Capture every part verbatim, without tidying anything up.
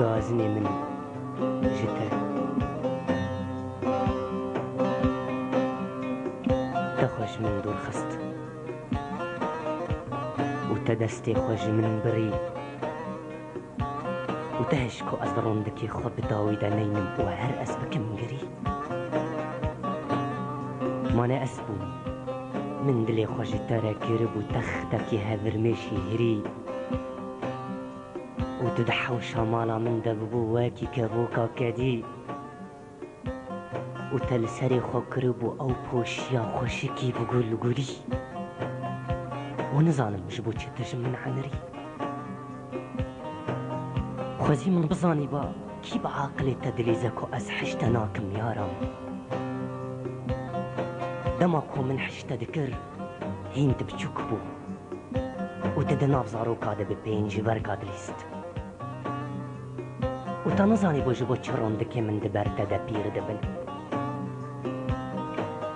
Gazinê min ji te. Te xwe ji min dûr xist û te destê xwe ji min birî û te hişt ku ez di rondikê xwe bi dawî de neynim û her ez bikim girî. Ma ne ez bûm. Min dilê xwe ji te re kiribû textekî hevirmêşî hirî. Û tu di hewşa mala min de bibû wekî kevoka kedî. Û te li serê xwe kiribû ew poşiya xweşikî bi gul gulî. Û nizanim ji bo çi tu ji min emirî. Xwezî min bizanîba kî bi aqilê te dilîze ku ez hişte nakim yara min. Dema ku min hişte dikir, hîn tu biçûk bû. Û tu di nav zaroka de bi pêncî verga dilîst. Û te nizanîbû ji bo çi rondikê min di ber te de pîr dibin.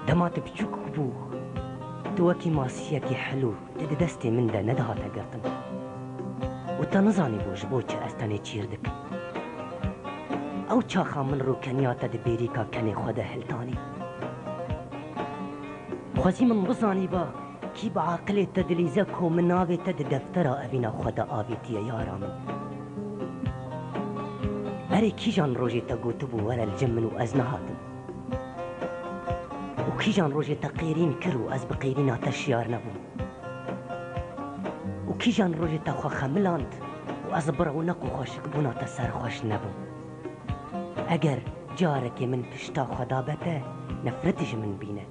Dema tu biçûk bû, tu wekî masiyekî hilû tu di destê min de nedihate girtin. Û te nizanîbû ji bo çi ez tenê çîr dikim. Ew çaxa min rûkeniya te di bêrîka kenê xwe de hiltanî. Xwezî min bizanîba kî bi aqilê te dilîze ku min navê te di deftera evîna xwe de avêtiye yara min. Erê kîjan rojê te gotibû were li cem min û ez nehatim? Û kîjan rojê te qêrîn kir û ez bi qêrîna te şiyar nebûm? Û kîjan rojê te xwe xemiland û ez bi rewneq û xweşikbûna te serxweş nebûm? Eger carekê min pişta xwe dabe te, nefretê ji min bîne.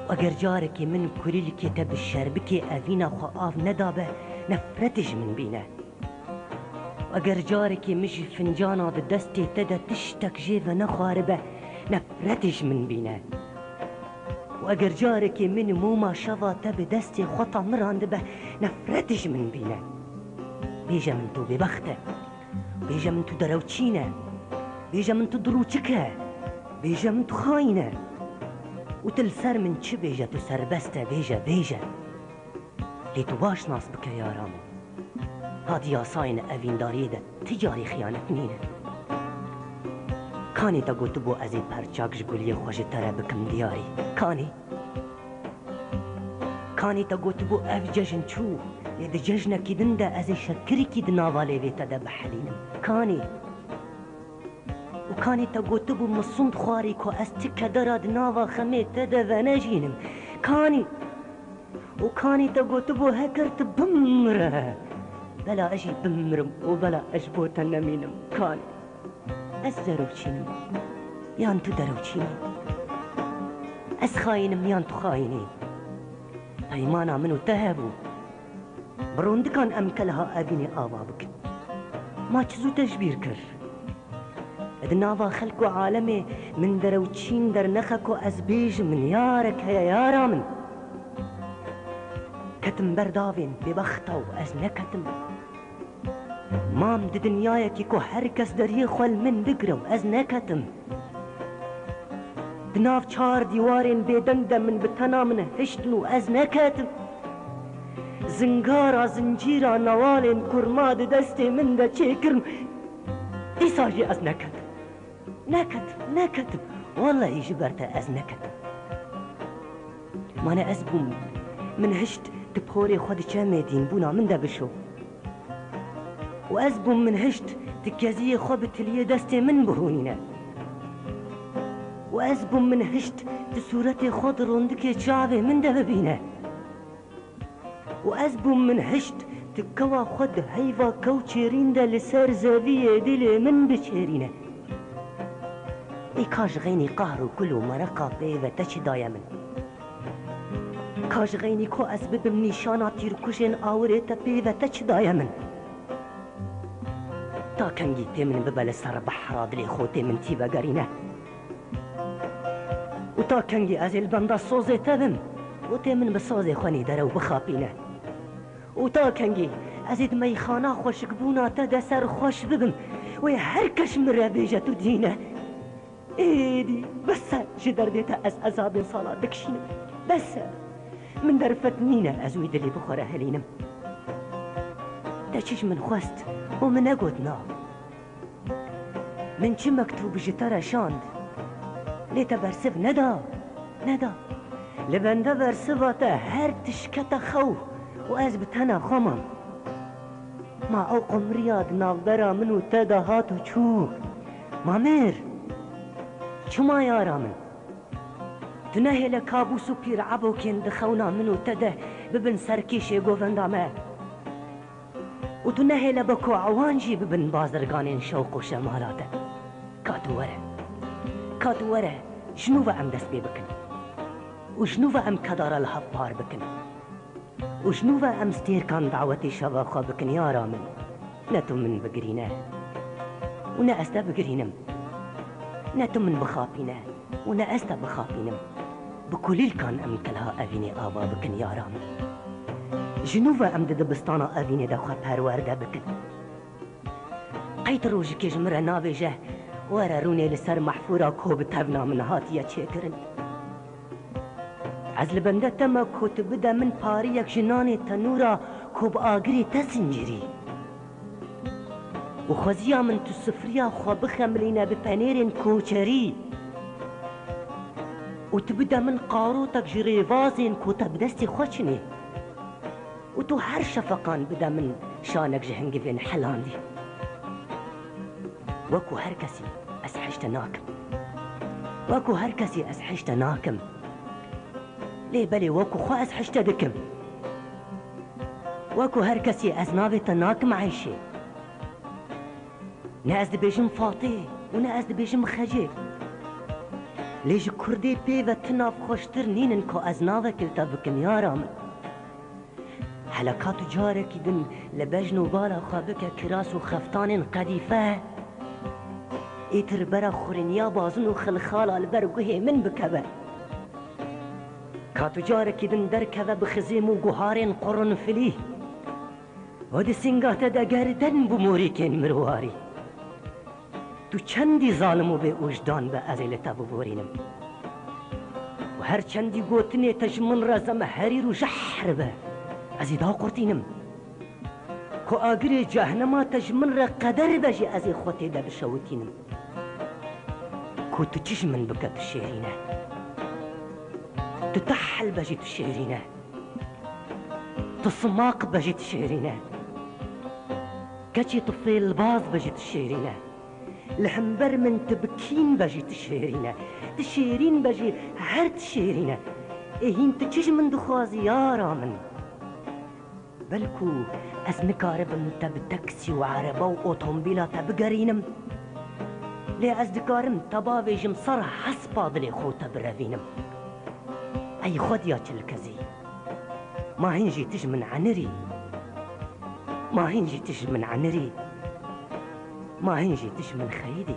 Û eger carekê min kulîlkê te bi şerbikê evîna xwe av nedabe, nefretê ji min bîne. Û eger carekê min ji fincana di destê te de tiştek jê venexwaribe, nefretê ji min bîne. Û eger carekê min mûma şeva te bi destê xwe ta mirandibe, nefretê ji min bîne. Bêje min tu bêbext e. Bêje min tu derewçîn e. Bêje min tu dilûçik e. Bêje min tu xayîn e. Û tu li ser min çi bêje, tu serbest e, bêje, bêje. Lê tu baş nas bike yara min. Ha di yasayên evîndariyê de ti carî xiyanet nîne. Kanê te gotibû ez ê perçak ji guliyê xwe ji te re bikim diyarî? Kanê? Kanê te gotibû ev cejn çû, lê di cejnekî din de ez ê şekirikî di nava lêvê te de bihelînim? Kanê? Û kanê te gotibû min sund xwarî ku ez ti kedera di nava xemê te de venejînim? Kanî? Û kanî te gotibû heker tu bimire, bela ez jî bimirim û bela ez ji bo te nemînim? Kanî? Ez derewçîn im yan tu derewçîn î? Ez xayîn im yan tu xayîn î? Peymana min û te hebû. Bi rondikan em keleha evînê ava bikin. Ma çi zû te ji bîr kir? Di nava xelk û alemê min derewçîn dernexe ku ez bêjim, min yarek heye yara min. Ketim ber davên bêbexta û ez neketim. Mam di dinyayekî ku her kes deriyê xwe li min digire û ez neketim. Di nav çar dîwarên bêdeng de min bi tena min hiştin û ez neketim. Zingara zincîra newalên kurma di destê min de çêkirin. Dîsa jî ez neketim. Neketim, neketim. Wellahî ji ber te ez neketim. Mane ez bûm, min hişt tu porê xwe di çemê dînbûna min de bişo. Û ez bûm, min hişt tu keziyê xwe bi tiliyê destê min bihûnîne. Û ez bûm, min hişt tu sûretê xwe di rondikê çavê min de bibîne. Û ez bûm, min hişt tu kewa xwe di heyva kew çêrîn de li ser zeviyê dilê min biçêrîne. Ê ka ji xeynî qahr û kul û mereqa pê ve te çi daye min? Ka ji xeynî ku ez bibim nîşana tîrkujên awirê te pê ve te çi daye min? Ta kengî tê min bibe li ser behra dilê xwe tê min tî vegerîne? Û ta kengî ez ê li benda sozê te bim û tê min bi sozê xwe nîdere û bixapîne? Û ta kengî ez ê di meyxana xweşikbûna te de serxweş bibim wê her kes min re bêje tu dîn e? Êdî bes e, ji derdê te ez ezabên sala dikişînim. Bes e. Min derfet nîne ez wî dilê bi xwe re helînim. Te çi ji min xwest û min negot na. Min çi mektûb ji te re şand, lê te bersiv neda, neda. Li benda bersiva te her tişt kete xew û ez bi tena xwe mam. Ma ew qumriya di navbera min û te de hat û çû. Ma mêr, çima yara min? Tu nehêle kabûs û pîr ebokên di xewna min û te de bibin serkêşê govenda me. Û tu nehêle beko ewan jî bibin bazirganên şewq û şemala te. Ka tu were. Ka tu were, ji nû ve em dest pê bikin. Û ji nû ve em kedara li hev par bikin. Û ji nû ve em stêrkan dawetê şeva xwe bikin, yara min. Ne tu min bigirîne û ne ez te bigirînim. Ne tu min bixapîne û ne ez te bixapînim. Bi kulîlkan em kilha evînê ava bikin, yara min. Ji nû ve em di dibistana evînê de xwe perwerde bikin. Qey tu rojikê ji min re nabêje, were rûnê li ser mehfûra ku bi tevna min hatiye çêkirin. Ez li bende te me ku tu bide min pariyek ji nanê tenûra ku bi agirê te sincirî. Û xweziya min tu sifriya xwe bixemilîne bi penêrên koçerî. Û tu bide min qarotek ji rêvazên ku te bi destê xwe çinê. Û tu her şefeqan bide min şanek ji hingivên helandî. Wekû her kesî ez hişte nakim. Wekû her kesî ez hişte nakim. Lê belê wekû xwe ez hişte dikim. Wekû her kesî ez navê te nakim Eyşê. Ne ez dibêjim Fatê û ne ez dibêjim Xecê. Lê ji Kurdê pê ve ti nav xweştir nînin ku ez navekê li te bikim, yara min. Hela ka tu carekî din li bejn û bala xwe bike kiras û xeftanên qedîfe, êtir bera xurîniya bazin û xilxala li ber guhê min bikeve. Ka tu carekî din derkeve bi xizêm û guharên qurunfilî. Û di singa te de gerden bi morîkên mirwarî. Tu çendî zalim û bêûjdan be, ez ê li te biborînim. Û her çendî gotinê te ji min re zemherîr û jehr be, ez ê daqurtînim. Ku agirê cehnema te ji min re qeder be jî, ez ê xwe tê de bişewitînim. Ku tu çi ji min bike, tu şêrîn e. Tu tehl be jî, tu şêrîn e. Tu simaq be jî, tu şêrîn e. Keçê tu fêlbaz be jî, tu şêrîn e. Li hember min tu bi kîn be jî, tu şêrîn e. Tu şêrîn be jî, her tu şêrîn e. Ê hîn tu çi ji min dixwazî, yara min? Belkû ez nikaribim te bi teksî û erebe û otomobîla te bigerînim. Lê ez dikarim te bavêjim ser hespa dilê xwe û te birevînim. Ey xwediya çilkezî. Ma hîn jî tu ji min enirî. Ma hîn jî tu ji min enirî. Ma hîn jî tu ji min xeyidî.